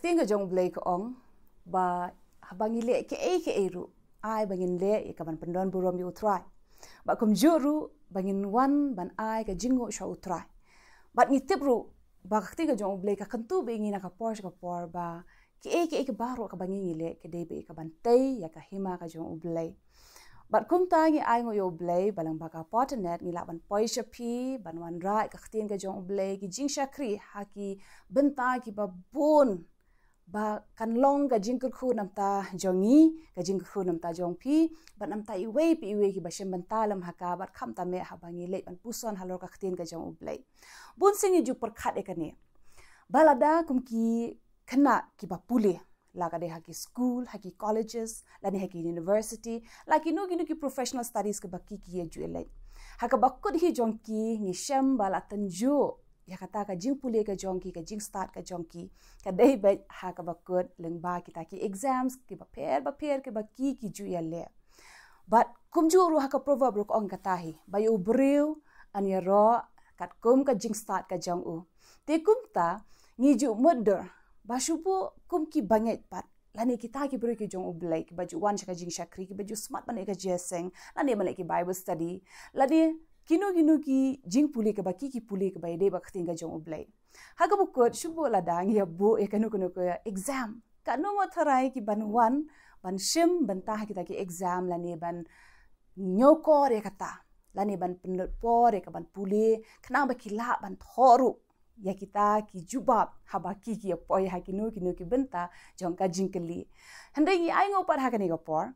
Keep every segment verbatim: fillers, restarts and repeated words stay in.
Ktien ka jong U Blei ka ong ba haba ngi leh kiei kiei ruh, ai ba ngin leh ïa kaban pyndon burom ïa U Trai. Bad kumjuh ruh ba ngin wan ban ai ka jingnguh sha U Trai. Bad ngi tip ruh ba ka ktien ka jong U Blei ka kyntu bad ngi na ka por sha ka por ba kiei kiei kiba ruh kaba ngi ngi leh ka dei bad kaban tei ïa ka hima ka jong U Blei. Bad kumta ngi ainguh ïa U Blei ba lyngba ka por internet ngi lah ban poi sha phi ban wanrah ka ktien ka jong U Blei, ki jingshakri ha ki bynta kiba bun ba kan long ka jingkyrkhu namta jong ngi, ka jingkyrkhu namta jong phi, bad namta iwei pa iwei kiba shim bynta lem ha ka, bad khamtam eh haba ngi leit ban puson halor ka ktien ka jong U Blei. Bun sien ngi ju pyrkhat ïa kane ba lada kum ki khynnah kiba pule, la ka dei ha ki school, ha ki colleges, lane ha ki university, la kino kino ki professional studies kiba ki ki ïa ju leit, ha kaba kut hi jong ki ngi shem ba la tynjuh ïa kata ka jingpule ka jong ki, ka jingstad ka jong ki ka dei beit ha kaba kut lyngba kita ki exams kiba pher ba pher kiba ki ki ju ïa leh. Bad kumjuh ruh ha ka proverb ruh ka ong kata hi ba ïa u briew yn ïaroh katkum ka jingstad ka jong u. Te kumta ngi ju mutdur ba shu buh kum ki bangeit pat, lane kita ki briew ki jong U Blei kiba ju wan sha ka jingshakri, kiba ju smat ban leh ka jingïaseng, lane ban leh ki Bible study, lane kino kino ki jingpule kiba ki ki pule kiba ïadei bad ka ktien ka jong U Blei. Ha kaba kut shu buh lada ngi ïa buh ïa kano kano ka exam, katno ngut tharai kiban wan ban shim bynta ha kita ki exam, lane ban ñiewkor ïa kata, lane ban pynlut por ïa kaban pule khnang ba ki lah ban thoh ruh ïa kita ki jubab haba ki ki ïa poi ha kino kino ki bynta jong ka jingkylli. Hynrei ngi ainguh pat ha kane ka por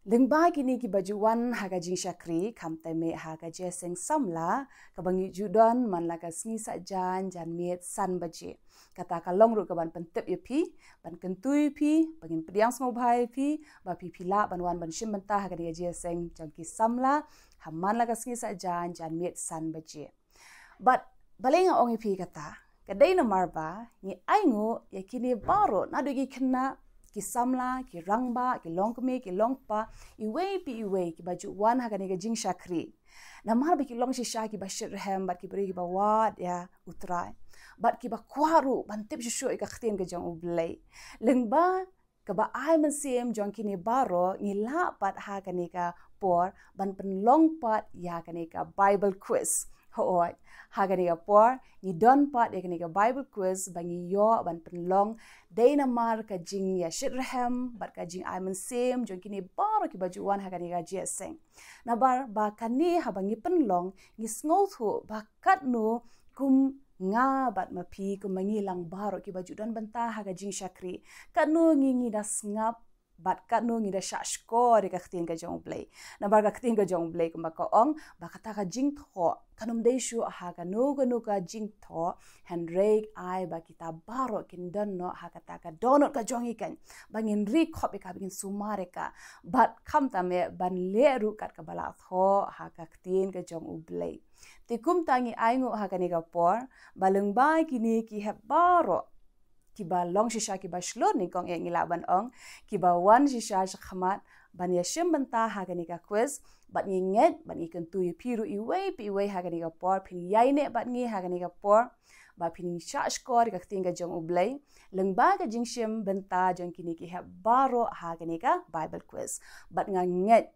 lyngba kine kiba ju wan ha ka jingshakri, khamtam eh ha ka jingïaseng samla kaba ngi ju don man la ka sngi Saitjaiñ janmiet san baje. Kata ka long ruh kaban pyntip ïa phi, ban kyntu ïa phi, ba ngin pdiang sngewbha ïa phi ba phi phi lah ban wan ban shim bynta ha kane ka jingïaseng jong ki samla ha man la ka sngi Saitjaiñ janmiet san baje. Bad balei nga ong ïa phi kata? Ka dei namar ba ngi ainguh ïa kine baroh, naduh ki khynnah, ki samla, ki rangbah, ki longkmie, ki longkpa, iwei pa iwei kiba ju wan ha kane ka jingshakri, namar ba ki long shisha kiba shitrhem bad ki briew kiba wad ïa U Trai, bad kiba kwah ruh ban tip shuh shuh ïa ka ktien ka jong U Blei. Lyngba kaba ai mynsiem jong kine baroh ngi lah pat ha kane ka por ban pynlong pat ïa kane ka Bible quiz. Hooid, ha kane ka por ngi don pat ïa kane ka Bible quiz ba ngi ïoh ban pynlong dei namar ka jingïashitrhem bad ka jingai mynsiem jong kine baroh kiba ju wan ha kane ka jingïaseng. Namar ba kane haba ngi pynlong ngi sngewthuh ba katno kum nga bad ma phi, kum ma ngi lang baroh kiba ju don bynta ha ka jingshakri, katno ngi ngi da sngap bad katno ngi da shah shkor ïa ka ktien ka jong U Blei. Namar ka ktien ka jong U Blei kumba ka ong ba kata ka jingthoh kan ym dei shuh ha kano kano ka jingthoh, hynrei ai ba kita baroh kin don noh ha kata ka dohnud ka jong ngi kan, ba ngin ri khop ïa ka, ba ngin sumar ïa ka, bad khamtam eh ban leh ruh kat kaba la thoh ha ka ktien ka jong U Blei. Te kumta ngi ainguh ha kane ka por ba lyngba kine ki hep baroh kiba long shisha kiba shlur, nyngkong eh ngi lah ban ong, kiba wan shisha shakhmat ban ïa shim bynta ha kane ka quiz, bad ngi ngeit bad ngi kyntu ïa phi ruh iwei pa iwei ha kane ka por phin ïaineh bad ngi ha kane ka por ba phin shah shkor ïa ka ktien ka jong U Blei lyngba ka jingshim bynta jong kine ki hep baroh ha kane ka Bible quiz. Bad nga ngeit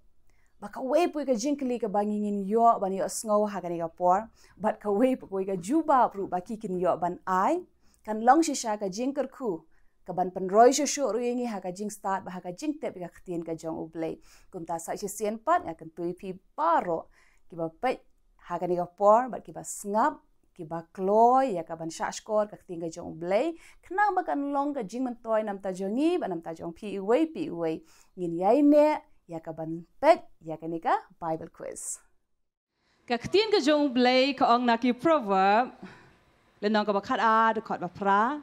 ba kawei pa kawei ka jingkylli kaba ngi ngin ïoh ban ïohsngew ha kane ka por, bad kawei pa kawei ka jubab ruh ba ki kin ïoh ban ai, kan long shisha ka jingkyrkhu kaban pynroi shuh shuh ruh ïa ngi ha ka jingstad bad ha ka jingtip ïa ka ktien ka jong U Blei. Kumta sa shisien pat nga kyntu ïa phi baroh kiba peit ha kane ka por bad kiba sngap, kiba kloi ïa kaban shah shkor ka ktien ka jong U Blei, khnang ba kan long ka jingmyntoi namta jong ngi bad namta jong phi iwei pa iwei. Ngin ïaineh ïa kaban peit ïa kane ka Bible quiz. Ka ktien ka jong U Blei ka ong na ki Proverb, lynnong kaba khat ar, dkhot ba phra: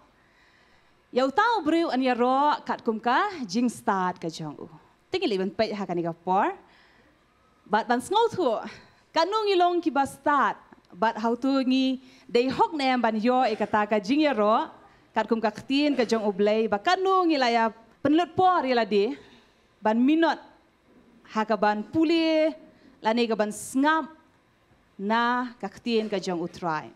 Ïa uta u briew yn ïaroh katkum ka jingstad ka jong u. Te ngi leit ban peit ha kane ka por bad ban sngewthuh katno ngi long kiba stad, bad hato ngi dei hok ne em ban ïoh ïa kata ka jingïaroh katkum ka ktien ka jong U Blei, bad katno ngi la ïa pynlut por ïa lade ban minot ha kaban pule lane kaban sngap na ka ktien ka jong U Trai.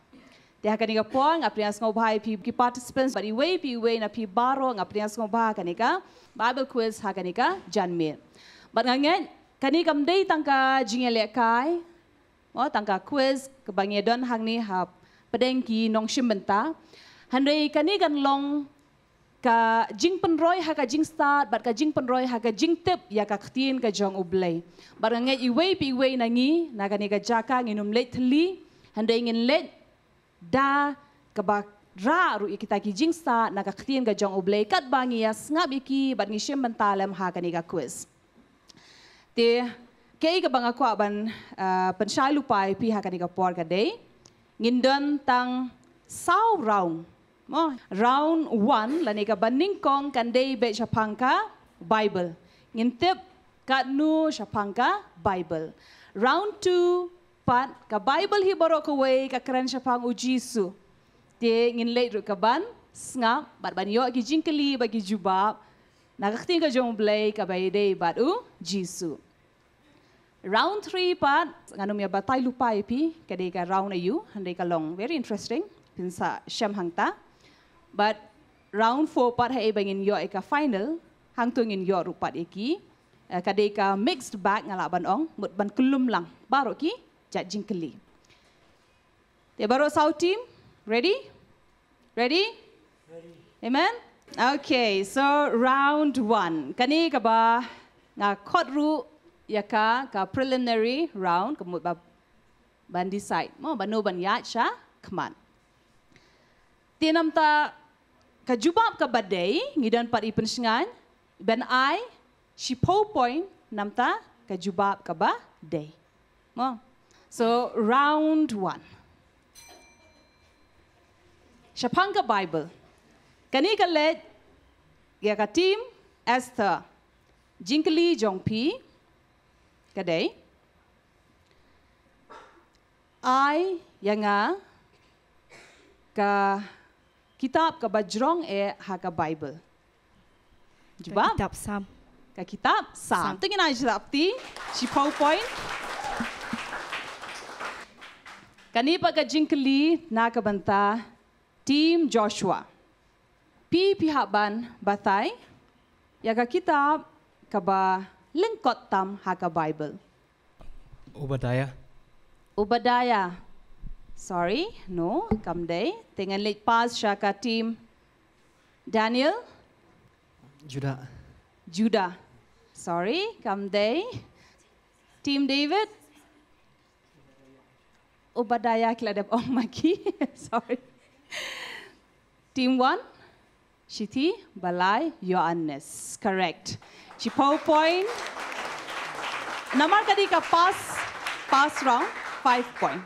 Te ha kane ka por nga pdiang sngewbha ïa phi ki participants bad iwei pa iwei na phi baroh nga pdiang sngewbha ha kane ka Bible quiz ha kane ka janmiet. Bad nga ngeit kane kam dei tang ka jingïalehkai, mo, tang ka quiz kaba ngi don hangne hapdeng ki nongshim bynta. Hynrei kane kan long ka jingpynroi ha ka jingstad bad ka jingpynroi ha ka jingtip ïa ka ktien ka jong U Blei. Bad nga ngeit iwei pa iwei na ngi na kane ka jaka ngin ym leit thylli, hynrei ngin leit da kaba rah ruh ïa kita ki jingstad na ka ktien ka jong U Blei katba ngi ïa sngap ïa ki bad ngi shim bynta lem ha kane ka quiz. Te kaei kaba nga kwah ban, ah, pynshai lypa ïa phi ha kane ka por ka dei, ngin don tang saw round. Mo, round one lane kaba nyngkong kan dei beit shaphang ka Bible. Ngin tip katno shaphang ka Bible. Round two pat ka Bible hi baroh kawei ka kren shaphang U Jisu. Te ngin leit ruh kaban sngap bad ban ïoh ki jingkylli bad ki jubab na ka ktien ka jong U Blei kaba ïadei bad U Jisu. Round three pat ngan ym ïa batai lypa ïa phi ka dei ka round aïu, hynrei ka long very interesting, phin sa shem hangta. Bad round four pat haei ba ngin ïoh ïa ka final, hangto ngin ïoh ruh pat ïa ki, eh, ka dei ka mixed bag nga lah ban ong, mut ban kyllum lang baroh ki jait jingkylli. Te baroh saw team, ready? Ready? Amen? Okay, so round one. Kane kaba nga khot ruh ïa ka, ka preliminary round, ka mut ba ban decide mo ba no ban ïaid shakhmat. Te namta ka jubab kaba dei ngi don pat i pynshngaiñ ban ai shiphew point namta ka jubab kaba dei. Mo. So round one. Shaphang ka Bible. Kane ka leit ïa ka team Esther. Jingkylli jong phi ka dei, ai ïa nga ka kitab kaba jrong eh ha ka Bible. Jubab? Ka kitab Sam. Ka kitab Sam. Sam. To ngin ai shapti shiphew point. Kane pat ka jingkylli na ka bynta team Joshua. Phi phi hap ban batai ïa ka kitab kaba lyngkot tam ha ka Bible. Obadiah. Obadiah. Sorry, no, kam dei. Te ngan leit pass sha ka team Daniel. Judah. Judah. Sorry, kam dei. Team David. Obadiah ki la dep ong ma ki. Sorry. Team one, Shithi Ba Lai Ïoannis. Correct. Shiphew point. Namar ka dei ka pass, pass round, five point.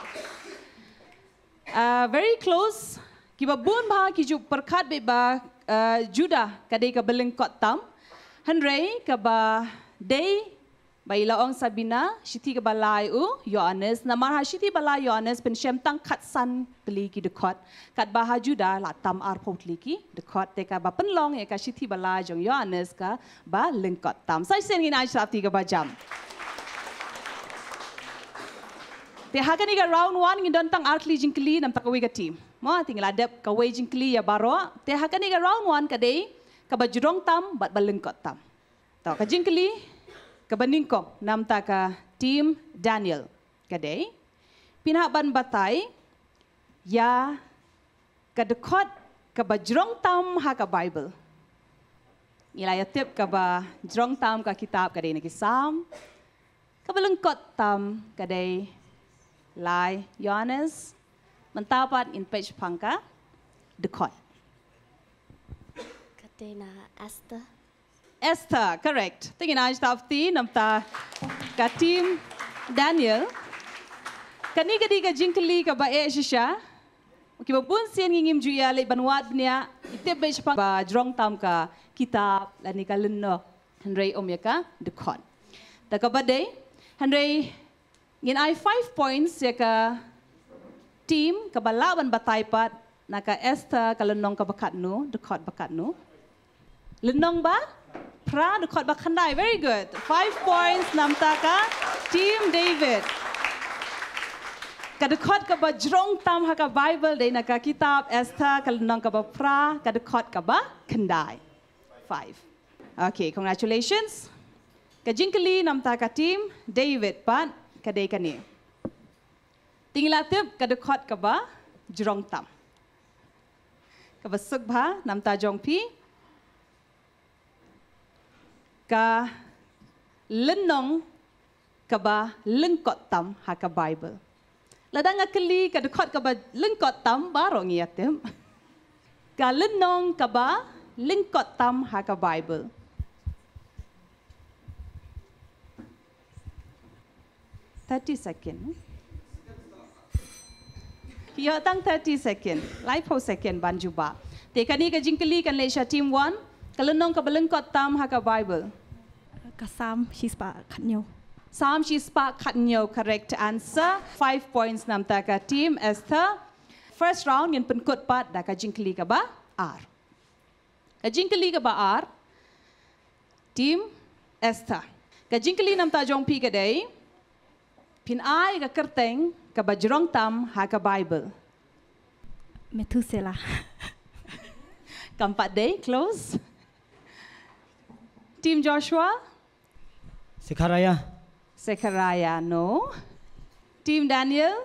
Uh, very close. Kiba bun bha ki ju pyrkhat beit ba, uh, Judah ka dei kaba lyngkot tam. Hynrei kaba dei ba i la ong Sabina, Shithi Kaba Lai u Ïoannis, namar ha Shithi Ba Lai Ïoannis pynshem tang khatsan tylli ki dkhot, katba ha Judah la tam arphew tylli ki dkhot, te kaba pynlong ïa ka Shithi Ba Lai jong Ïoannis kaba lyngkot tam. Sa shisien ngin ai shapti kaba jam. Te ha kane ka round one ngin don tang ar tylli jingkylli namta kawei ka team. Mo, te ngi la dep kawei jingkylli ïa baroh. Te ha kane ka round one ka dei kaba jrong tam bad ba lyngkot tam. To, ka jingkylli kaba nyngkong namta ka team Daniel ka dei, phin hap ban batai ïa ka dkhot kaba jrong tam ha ka Bible. Ngi la ïa tip kaba jrong tam ka kitab ka dei na ki Salm. Kaba lyngkot tam ka dei Lai Ïoannis. Mynta pat ngin peit shaphang ka dkhot. Ka dei na Esther. Esther, correct. Te ngin ai shapti namta ka team Daniel. Kane ka dei ka jingkylli kaba eh shisha. Kiba bun sien ngi ngim ju ïa leit ban wad bniah, i tip beit shaphang ba jrong tam ka kitab lane ka lynnong. Hynrei ym ïa ka dkhot. Te kaba dei, hynrei ngin ai five points ïa ka team kaba lah ban batai pat na ka Esther ka lynnong kaba katno, dkhot ba katno. Lynnong ba phra, dkhot ba khyndai. Very good. Five points namta ka team David. Ka dkhot kaba jrong tam ha ka Bible dei na ka kitab Esther, ka lynnong kaba phra, ka dkhot kaba khyndai. Five. Okay, congratulations. Ka jingkylli namta ka team David pat ka dei kane. Te ngi la tip ka dkhot kaba jrong tam. Kaba suk bha namta jong phi. Ka lynnong kaba lyngkot tam ha ka Bible. Lada nga kylli ka dkhot kaba lyngkot tam, baroh ngi ïa tip. Ka lynnong kaba lyngkot tam ha ka Bible. Thirty second. Ki ïoh tang thirty second. Laiphew second ban jubab. Te kane ka jingkylli kan leit sha team one. Ka lynnong kaba lyngkot tam ha ka Bible. Ka Salm shispah khatñiew. Salm shispah khatñiew, correct answer. Five points namta ka team Esther. First round ngin pynkut pat da ka jingkylli kaba ar. Ka jingkylli kaba ar, team Esther. Ka jingkylli namta jong phi ka dei, phin ai ka kyrteng kaba jrong tam ha ka Bible. Methuselah. Kam pat dei, close. Team Joshua? Sekharaiah. Sekharaiah, no. Team Daniel?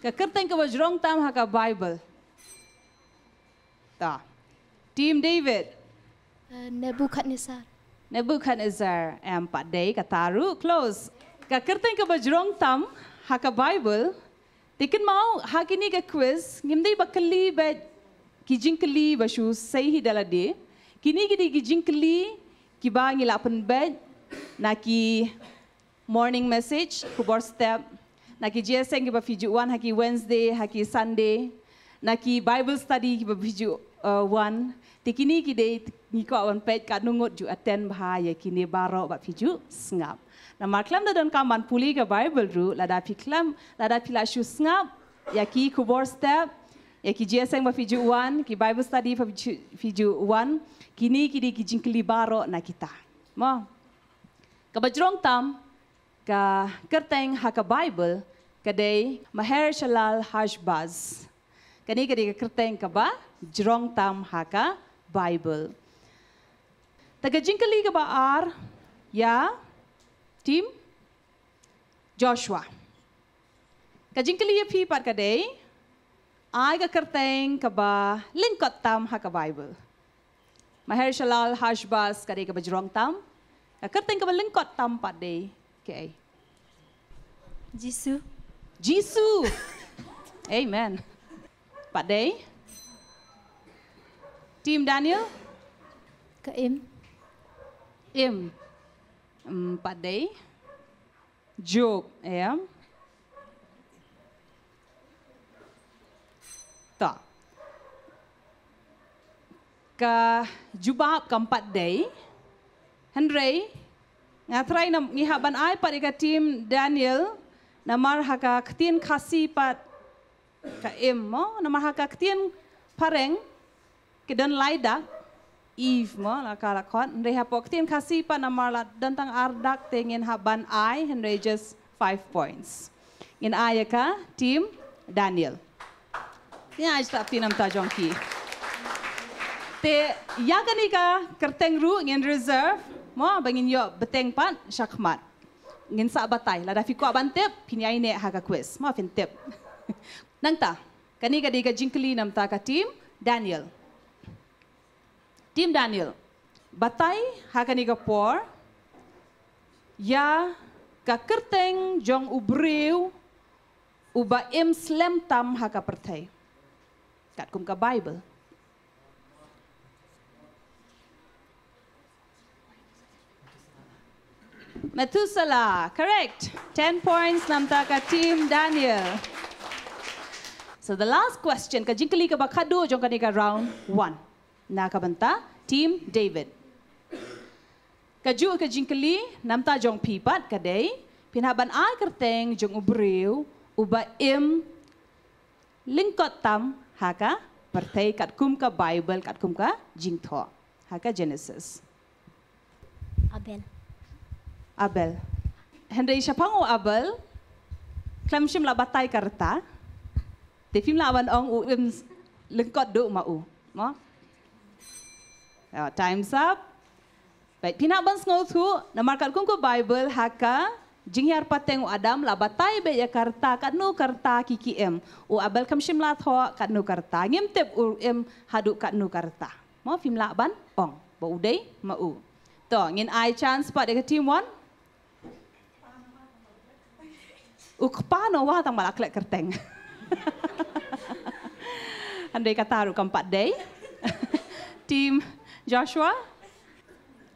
Ka kyrteng kaba jrong tam ha ka Bible. Ta. Team David. Uh, Nebuchadnezzar. Nebuchadnezzar, em pat dei, kata ruh, close. Ka kyrteng kaba jrong tam ha ka Bible. Te kynmaw ha kine ki quiz, ngim dei ba kylli beit ki jingkylli ba shu sei hi da lade. Kine ki dei ki jingkylli kiba ngi la pynbeit na ki morning message, khubor step, na ki jingïaseng kiba phi ju wan ha ki Wednesday, ha ki Sunday, na ki Bible study kiba phi ju, uh, wan. Te kine ki dei ngi kwah ban peit katno ngut ju attend bha ïa kine baroh ba phi ju sngap. Namar khlem da donkam ban pule ka Bible ruh, lada phi khlem, lada phi la shu sngap ïa ki khubor step, ïa ki jingïaseng ba phi ju wan, ki Bible study ba phi ju, phi ju wan, kine ki dei ki jingkylli baroh na kita. Mo. Kaba jrong tam, ka kyrteng ha ka Bible ka dei Maher Shalal Hashbaz. Kane ka dei ka kyrteng kaba jrong tam ha ka Bible. Ta ka jingkylli kaba ar ïa team Joshua. Ka jingkylli ïa phi pat ka dei, ai ka kyrteng kaba lyngkot tam ha ka Bible. Maher Shalal Hashbaz ka dei kaba jrong tam. Ka kyrteng kaba lyngkot tam pat dei kaei? Jisu. Jisu. Amen. Pat dei? Team Daniel? Ka Im. Im. Hmm, pat dei? Job, em. Ta. Ka jubab kam pat dei. Hynrei nga try na, ngi hap ban ai pat ïa ka team Daniel, namar ha ka ktien Khasi pat ka Im mo, namar ha ka ktien phareng ki don lai dak, Eve mo, la ka la khot, hynrei hapoh ktien Khasi pat namar la don tang ar dak te ngin hap ban ai, hynrei just five points. Ngin ai ïa ka team Daniel. Ïa, ai sa phi namta jong ki. Te ïa kane ka kyrteng ruh ngin reserve mo, ba ngin ïoh bteng pat shakhmat. Ngin sa batai, lada phi kwah ban tip, phin ïai neh ha ka quiz mo, phin tip. Nangta, kane ka dei ka jingkylli namta ka team Daniel. Team Daniel, batai ha kane ka por ïa ka kyrteng jong u briew uba im slem tam ha ka pyrthei, katkum ka Bible. Methuselah, correct. Ten points namta ka team Daniel. So the last question, ka jingkylli kaba khadduh jong kane ka round one, na ka bynta team David. Kajuh ka jingkylli namta jong phi pat ka dei, phin hap ban ai kyrteng jong u briew uba im lyngkot tam ha ka pyrthei katkum ka Bible, katkum ka jingthoh ha ka Genesis. Abel. Abel. Hynrei shaphang u Abel, khlem shym la batai ka rta. Te phim lah ban ong u im lyngkot duh ma u. Mo? Oh, time's up. Bad phin hap ban sngewthuh, namar katkum ka Bible ha ka jinghiar pateng u Adam la batai beit ïa ka rta, katno ka rta ki ki im. U Abel kam shym la thoh katno ka rta. Ngim tip u im haduh katno ka rta. Mo, phim lah ban ong ba u dei ma u. To, ngin ai chance pat ïa ka team one. U kpa Noah tang ba la khleh kyrteng. Hynrei kata ruh kam pat dei. Team Joshua.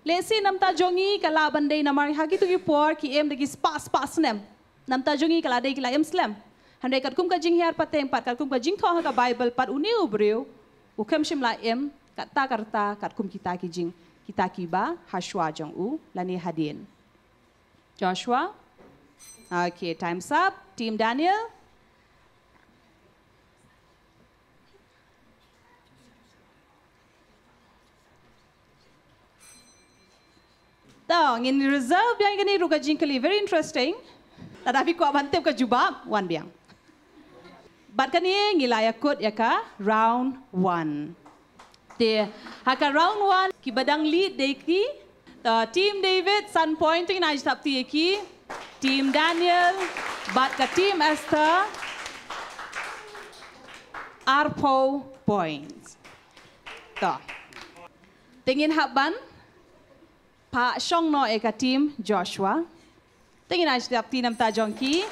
Lehse namta jong ngi ka lah ban dei namar ha kitu ki por ki im da ki spah spah snem. Namta jong ngi ka lah dei ki la im slem. Hynrei katkum ka jinghiar pateng pat, katkum ka jingthoh ha ka Bible pat, une u briew u khlem shym la im katta ka rta katkum kita ki jing, kita kiba ha shuwa jong u lane hadien. Joshua. Okay, time's up. Team Daniel. To, ngin reserve biang kane ruh ka jingkylli. Very interesting. Lada phi kwah ban tip ka jubab, wan biang. Bad kane ngi la ïakut ïa ka round one. Te ha ka round one kiba dang lead dei ki, to, team David san point, to ngin ai jingthap kti ïa ki. Team Daniel bad ka team Esther arphew points. To, te ngin hap ban pah shong noh ïa ka team Joshua. Te ngin ai jingthap kti namta jong ki.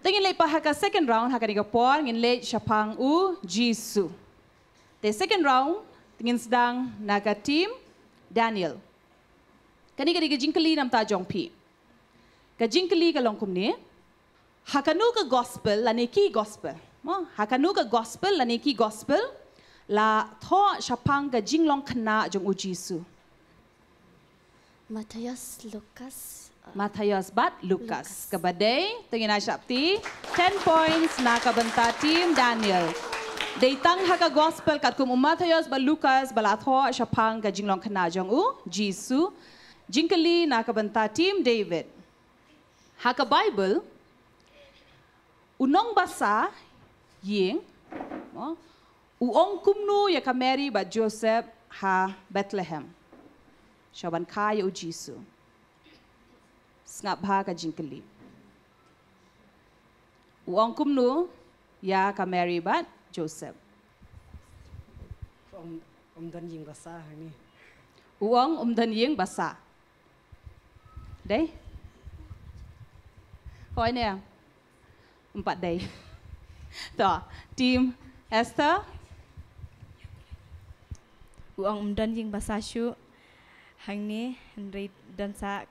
Te ngin leit pat ha ka second round, ha kane ka por ngin leit shaphang u Jisu. Te second round te ngin sdang na ka team Daniel. Kane ka dei ka jingkylli namta jong phi. Ka jingkylli ka long kumne. Ha kano ka gospel lane ki gospel? Mo, ha kano ka gospel lane ki gospel la thoh shaphang ka jinglong khynnah jong u Jisu? Mathaios, Lukas, uh, Mathaios bad Lukas. Lukas. Kaba dei, to ngin ai jingthap kti. Ten points na ka bynta team Daniel. Dei tang ha ka gospel katkum u Mathaios bad Lukas ba la thoh shaphang ka jinglong khynnah jong u Jisu. Jingkylli na ka bynta team David. Ha ka Bible, u nongbasa ïing, mo, u ong kumno ïa ka Mary bad Joseph ha Bethlehem sha ban kha ïa u Jisu? Sngap bha ka jingkylli. U ong kumno ïa ka Mary bad Joseph? Um, um don ïing basa hangne. U ong um don ïing basa. Dei? Hoi ne? Em pat dei. To, team Esther. U ong um don ïing basa shuh hangne, hynrei don sa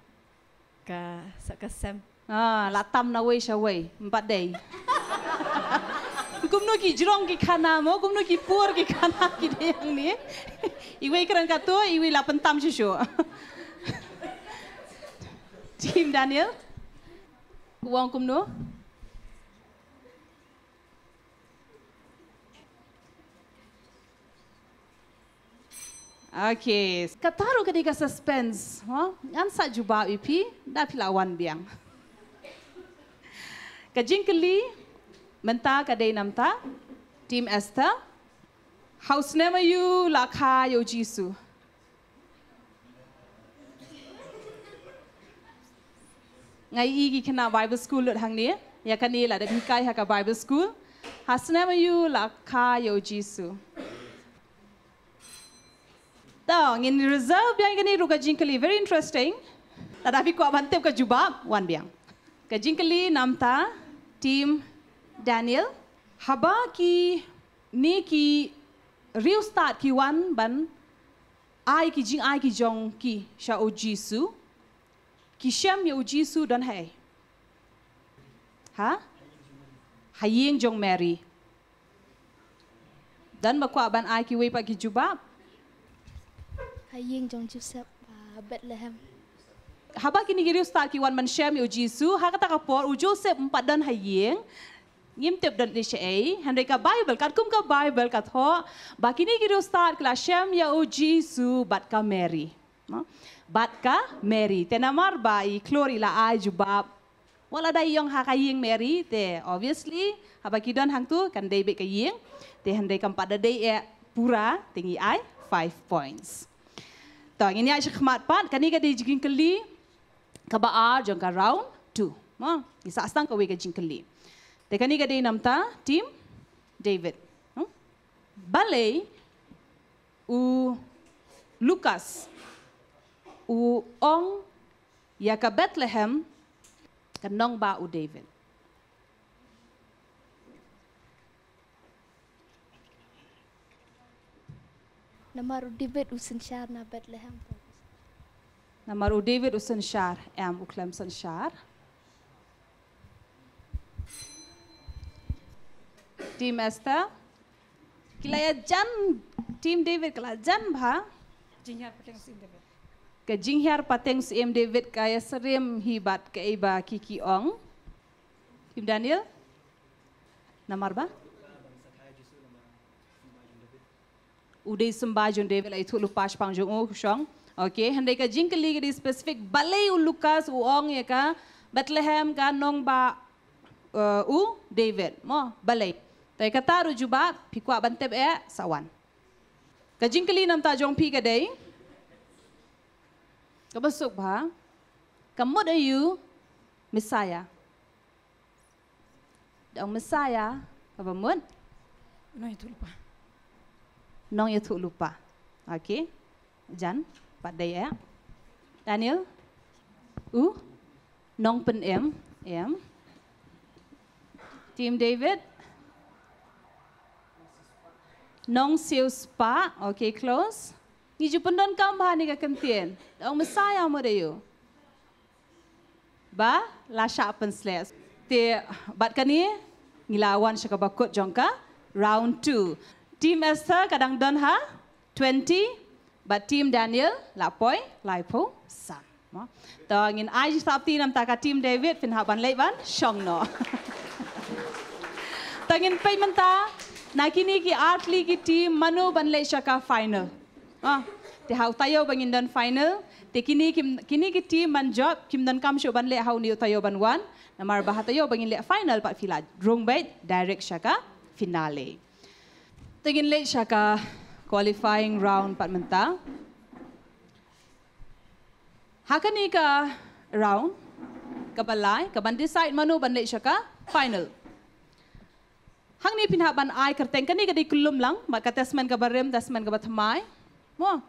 ka, sa ka sem. Ah, la tam na wei sha wei, em pat dei. Kumno ki jrong ki khana mo, kumno ki pur ki khana ki dei hangne. Iwei kren katto, iwei la pyntam shuh shuh. Team Daniel. U ong kumno? Okay, kata ruh ka dei ka suspense, ha? Ngan sa jubab ïa phi, da phi la wan biang. Ka jingkylli mynta ka dei namta, team Esther. Ha u snem aïu la kha ïa u Jisu? Nga ïohi ki khynnah Bible school lut hangne, ïa kane la dep hikai ha ka Bible school. Ha snem aïu la kha ïa u Jisu? To, ngin reserve biang kane ruh ka jingkylli, very interesting. Lada phi kwah ban tip ka jubab, wan biang. Ka jingkylli namta, team Daniel. Haba kine ki riewstad ki wan ban ai ki jingai ki jong ki sha u Jisu, ki shem ïa u Jisu don haei? Ha? Ha ïing jong Mary. Don ba kwah ban ai kiwei pat ki jubab? Ha ïing jong Joseph, ah, Bethlehem. Haba kine ki riewstad ki wan ban shem ïa u Jisu, ha kata ka por u Joseph em pat don ha ïing. Ngim tip don lei shaei, hynrei ka Bible, katkum ka Bible ka thoh ba kine ki riewstad ki la shem ïa u Jisu bad ka Mary. Bad ka Mary. Te namar ba i khlur i la ai jubab wat la da i ïong ha ka ïing Mary, te obviously haba ki don hangtu kan dei beit ka ïing. Te hynrei kam pat da dei eh pura, te ngi ai five points. To ngin ïa sha khmat pat, kane ka dei jingkylli kaba ar jong ka round two. Ngi sah sdang kawei ka jingkylli. Te kane ka dei namta team David. Balei u Lukas u ong ïa ka Bethlehem ka nongbah u David? Namar u David u synshar na Bethlehem. Namar u David u synshar, em, u khlem synshar. Team Esther. Ki la ïa jan, team David ka la jan bha. Jinghiar pateng u syiem David. Ka jinghiar pateng u syiem David ka ïa syriem hi bad kaei ba ki ki ong. Team Daniel. Namar ba u dei symbai jong David, la ithuh lypa shaphang jong u shong. Okay, hynrei ka jingkylli ka dei specific, balei u Lukas u ong ïa ka Bethlehem ka nongbah, uh, u David. Mo, balei? Te kata ruh jubab, phi kwah ban tip eh, sa wan. Ka jingkylli namta jong phi ka dei kaba suk bha, ka mut aïu Messiah? Da ong Messiah kaba mut nongïathuhlypa. Nongïathuhlypa. Okay. Jan, pat dei eh. Daniel. U nongpynim, em. Team David. Nongsiewspah. Okay, close. Ngi ju pyndonkam bha ha kane ka kyntien. Da ong Messiah mut aïu? Ba la shah pynsleh. Te bad kane ngi la wan sha kaba kut jong ka round two. Team Esther ka dang don ha twenty, bad team Daniel la poi laiphew san. To ngin ai jingthap kti namta ka team David, phin hap ban leit ban shong noh. To ngin peit mynta na kine ki ar tylli ki team mano ban leit sha ka final. Ah, te ha u taïew ba ngin don final, te kine ki, kine ki team ban jop kim donkam shuh ban leit ha une u taïew ban wan. Namar ba ha taïew ba ngin leit final pat phi la rung beit direct sha ka finale. Te ngin leit sha ka qualifying round pat mynta. Ha kane ka round kaba lai, kaban decide mano ban leit sha ka final. Hangne phin hap ban ai kyrteng, kane ka dei kyllum lang, bad ka test man kaba rim, test man kaba thymmai. Mo.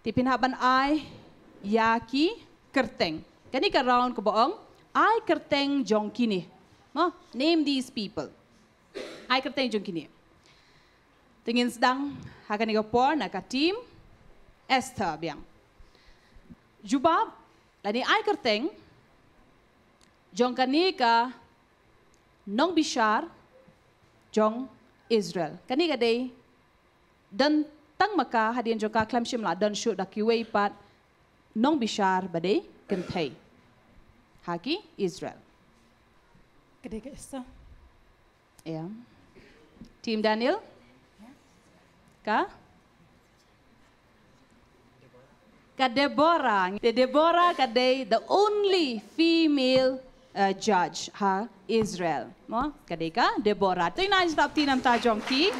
Te phin hap ban ai ïa ki kyrteng. Kane ka round kaba ong ai kyrteng jong kine. Mo, name these people. Ai kyrteng jong kine. Te ngin sdang ha kane ka por na ka team Esther biang. Jubab, lane ai kyrteng jong kane ka nongbishar jong Israel. Kane ka dei don tang ma ka, hadien jong ka khlem shym la don shuh da kiwei pat nongbishar ba dei kynthei ha ki Israel. Ka dei ka Esther. Ïa. Team Daniel? Ka? Ka Deborah. Te Deborah ka dei the only female, uh, judge ha Israel. Mo, ka dei ka Deborah. To ngin ai jingthap kti namta jong ki.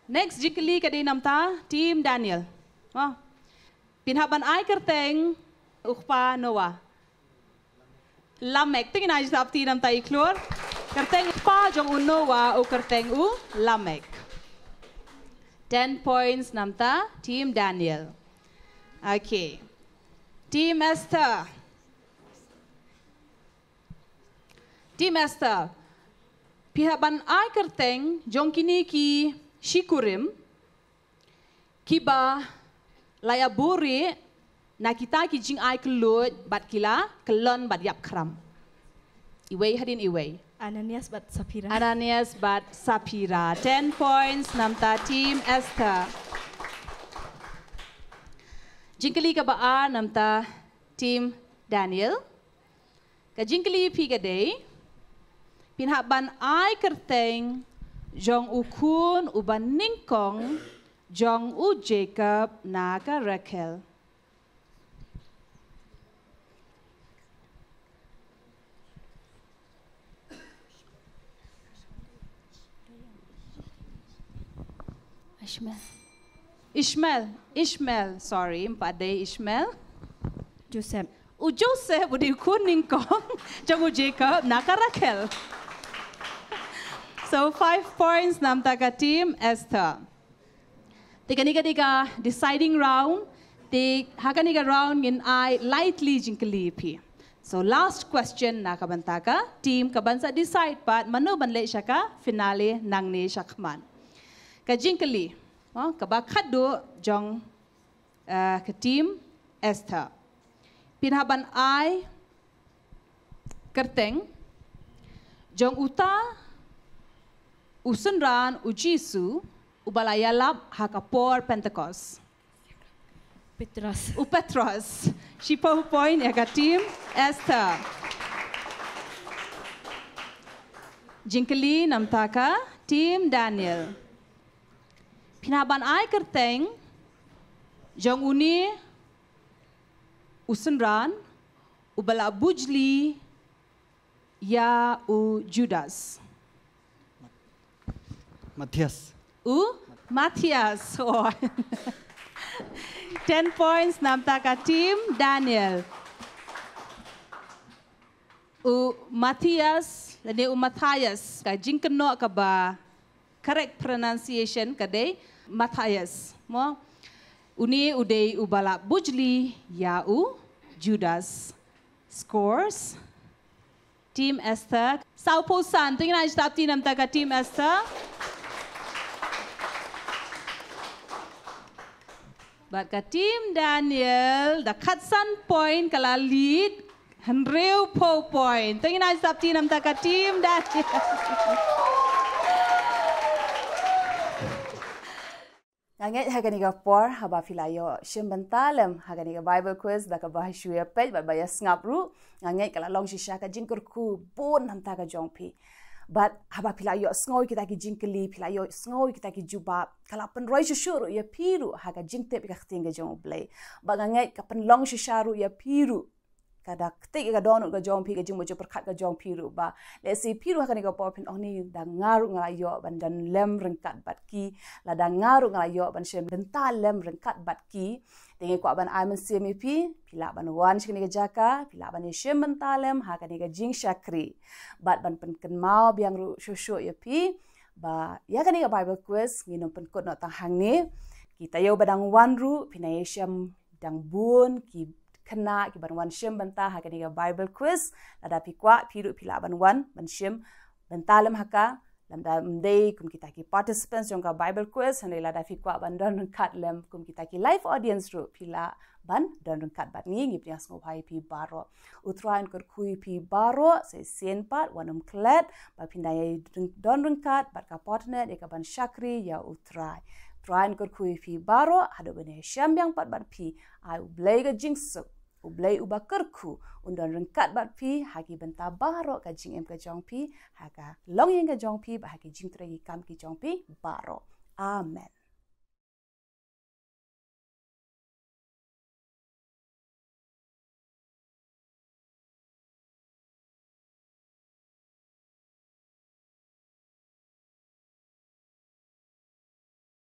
Next jingkylli ka dei namta team Daniel. Mo. Phin hap ban ai kyrteng u kpa Noah. Lamek, to ngin ai jingthap kti namta i khlur. Kyrteng u kpa jong u Noah u kyrteng u Lamek. Ten points namta team Daniel. Okay. Team Esther. Team Esther. Phi hap ban ai kyrteng jong kine ki shikurim kiba la ïa buhrieh na kita ki jingai khluid bad ki la kyllon bad ïap khram. Iwei hadien iwei. Ananias bad Saphira. Ananias bad Saphira. Ten points namta team Esther. Jingkylli kaba ar namta team Daniel. Ka jingkylli phi ka dei, phin hap ban ai kyrteng jong u khun uba nyngkong jong u Jacob na ka Rachel. Ishmael. Ishmael, Ishmael, sorry, em pat dei Ishmael. Joseph. U Joseph u dei u khun nyngkong jong u Jacob na ka Rachel. So five points na bynta ka team Esther. Te kane ka dei ka deciding round, te ha kane ka round ngin ai lightly jingkylli phi. So last question na ka bynta ka team ka ban sa decide pat mano ban leit sha ka finale nangne shakhmat. Ka jingkylli, oh, kaba khatduh jong uh, ka team Esther. Phin hap ban ai kyrteng jong uta u synran u Jisu uba la ïalap ha ka por Pentecost. Petros. U Petros. Shiphew point ïa ka team Esther. Jingkylli na bynta ka team Daniel. Phin hap ban ai kyrteng jong une u synran uba la bujli ïa u Judas. Matthias. U Matthias. Oh. Ten points na bynta ka team Daniel. U Matthias lane u Matthias, ka jingkynnoh kaba correct pronunciation ka dei Matthias. Mo, une u dei uba la bujli ïa u Judas. Scores. Team Esther. Sawphew san, to ngin ai jingtap na bynta ka team Esther. Bad ka team Daniel da khatsan point ka la lead. Hynriewphew point. To ngin ai jingtap na bynta ka team Daniel. Nga ngeit ha kane ka por haba phi la ïoh shim bynta lem ha kane ka Bible quiz da kaba shu ïa peit bad ba ïa sngap ruh, nga ngeit ka la long shisha ka jingkyrkhu bun na bynta ka jong phi. Bad haba phi la ïoh sngew kita ki jingkylli, phi la ïoh sngew kita ki jubab, ka la pynroi shuh shuh ruh ïa phi ruh ha ka jingtip ïa ka ktien ka jong U Blei. Bad nga ngeit ka pynlong shisha ruh ïa phi ruh ka da ktik ïa ka dohnud ka jong phi, ka jingmut jingpyrkhat ka jong phi ruh ba lehse phi ruh ha kane ka por phin ong ni, da nga ruh nga la ïoh ban don lem ryngkat bad ki, lada nga ruh nga la ïoh ban shim bynta lem ryngkat bad ki. Te nga kwah ban ai mynsiem ïa phi, phi lah ban wan sha kane ka jaka, phi lah ban ïa shim bynta lem ha kane ka jingshakri. Bad ban pynkynmaw biang ruh shuh shuh ïa phi ba ïa kane ka Bible quiz ngin ym pynkut noh tang hangne. Kita ïa uba dang wan ruh phin ïa shem dang bun ki khynnah ki ban wan shim bynta ha kane ka Bible quiz. Lada phi kwah phi ruh phi lah ban wan ban shim bynta lem ha ka. Lada ym dei kum kita ki participants jong ka Bible quiz, hynrei lada phi kwah ban don ryngkat lem kum kita ki live audience ruh phi lah ban don ryngkat bad ngi. Ngi pdiang sngewbha ïa phi baroh. U Trai un kyrkhu ïa phi baroh, sa shisien pat wat nym klet ba phin da ïa don ryngkat bad ka Potnet ïa ka ban shakri ïa U Trai. Trai un kyrkhu ïa phi baroh, haduh ban ïa shem biang pat bad phi, ai U Blei ka jingsuk, U Blei uba kyrkhu un don ryngkat bad phi ha ki bynta baroh ka jingim ka jong phi, ha ka longïing ka jong phi bad ha ki jingtrei ki kam ki jong phi baroh. Amen.